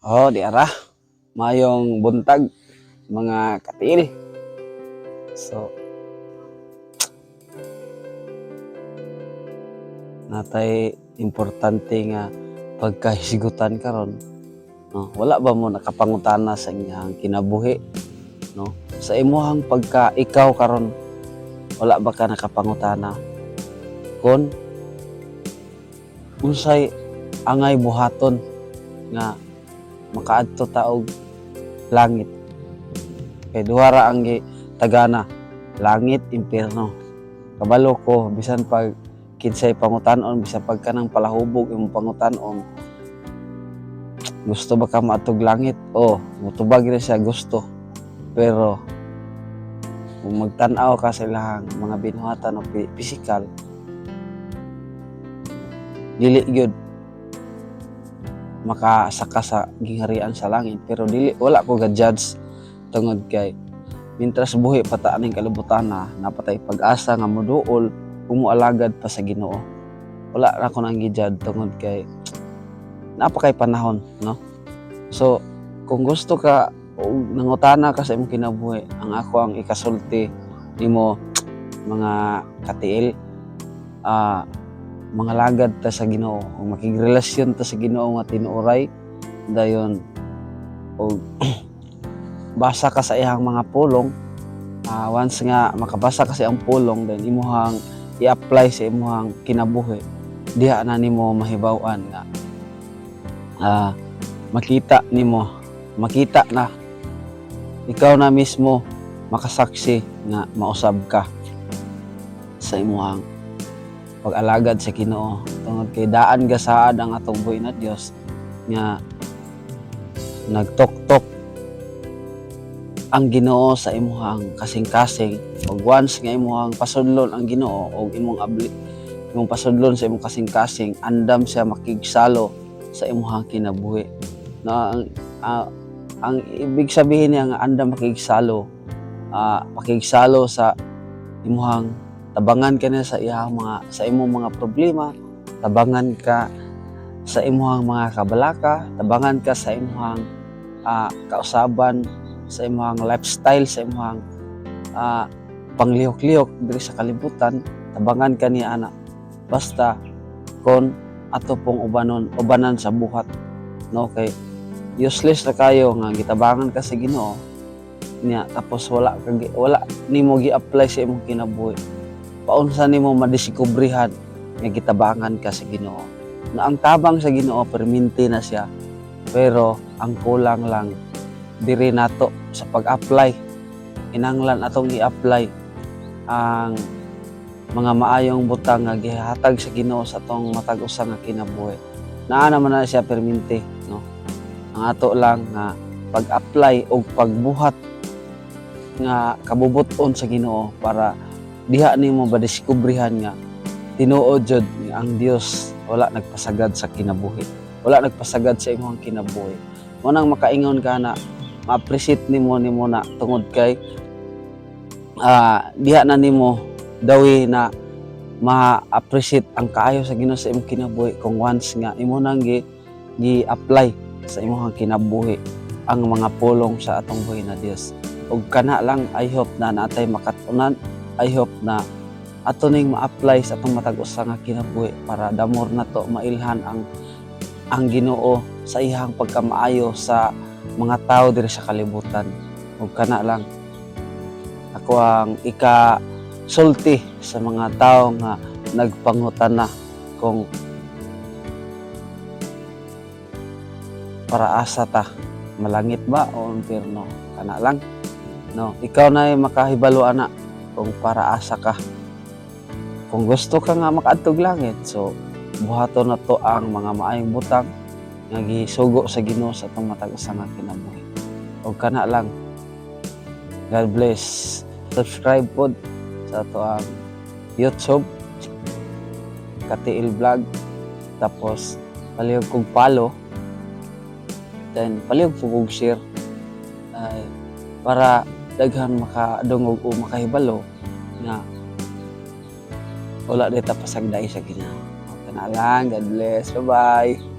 Oh, di ara. Mayong buntag, mga katiil. So, natay importante nga pagkahisigutan karon. No, wala ba mo nakapangutana sa inyong kinabuhi? No? Sa imuhang pagka ikaw karon, wala ba ka nakapangutana kon unsay angay buhaton nga makaadto ta og langit? Kay duha ra ang tagana, langit, impierno. Kabalo ko, bisan pag kinsay pangutanon, bisan pag kanang palahubog imong pangutanon, "Gusto ba ka maadtog langit?" Oh, mutubag rin siya, "Gusto." Pero kung magtan-aw ka sa ilahang mga binuhatan o physical, dili gyud makasaka sa gingharian sa langit. Pero dili, wala ko ga-judge tungod kay mintras buhi pa ta aning kalibutan na napatay pag-asa nga moduol kung moalagad pa sa Ginoo. Wala ra ko nang gi-judge tungod kay napakay panahon, no? So kung gusto ka o nangutana ka sa imong kinabuhi, ang ako ang ikasulti nimo, mga katiil, mga lagad ta sa Ginoo, kung makigrelasyon ta sa Ginoo nga tinuoray, dayon og basa ka sa iyang mga pulong. Once nga makabasa ka sa iyang pulong, then imuhang i-apply sa imuhang kinabuhi, diha na nimo mahibaw-an nga makita nimo, makita na ikaw na mismo makasaksi nga mausab ka sa imuhang pag-alagad sa Ginoo tungod kay daan gasaad ang atong buhi na Dios nga nagtoktok ang Ginoo sa imuhang kasing-kasing. Ug once nga imuhang pasudlon ang Ginoo og imong abli, imong pasudlon sa imong kasing-kasing, andam siya makigsalo sa imuhang kinabuhi, no? Ang ibig sabihin niya nga andam makigsalo, makigsalo sa imuhang tabangan ka niya sa iyang mga sa imong mga problema, tabangan ka sa imuhang mga kabalaka, tabangan ka sa imuhang kausaban, sa imuhang lifestyle, sa imuhang panglihok-lihok diri sa kalibutan. Tabangan ka niya ana, basta kon ato pong ubanon, ubanan sa buhat, no? Kay useless ra kayo nga gitabangan ka sa Ginoo niya tapos wala nimo gi-apply sa imong kinabuhi. Paunsa nimo madiskubrehan nga gitabangan ka sa Ginoo? Na ang tabang sa Ginoo, perminti na siya, pero ang kulang lang diri nato sa pag-apply. Inanglan atong i-apply ang mga maayong butang nga gihatag sa Ginoo sa atong matag usa nga kinabuhi. Naa naman na siya perminti, no? Ang ato lang nga pag-apply og pagbuhat nga kabubut-on sa Ginoo para diha nimo madiskubrehan nga tinuod jud nga ang Dios wala nagpasagad sa kinabuhi, wala nagpasagad sa imong kinabuhi. Mo nang makaingon ka na ma-appreciate nimo nimo na tungod kay diha na nimo dawi na ma-appreciate ang kaayo sa Ginoo sa imong kinabuhi kung once nga imo nang gi gi-apply sa imong kinabuhi ang mga pulong sa atong buhi na Dios. Ug kana lang, I hope na natay makatunan. I hope na ato ning ma-apply sa atong matag usa nga kinabuhi para the more na to mailhan ang Ginoo sa iyang pagkamaayo sa mga tao diri sa kalibutan. Ug kana lang ako ang ika sulti sa mga tao nga nagpangutana kung para asa ta, malangit ba o impyerno. Kana lang, no? Ikaw na makahibalo ana kung para asa ka. Kung gusto ka nga makaadtog langit, so buhaton na to ang mga maayong butang nga gisugo sa Ginoo sa atong matag usa nga kinabuhi. Ug kana lang. God bless. Subscribe pod sa ato ang YouTube, Katiil Vlog. Tapos palihog kog follow, then palihog po kog share ay para daghan makadungog o makahibalo nga wala dita pasagday sa Ginoo. Kana lang. God bless. Bye bye.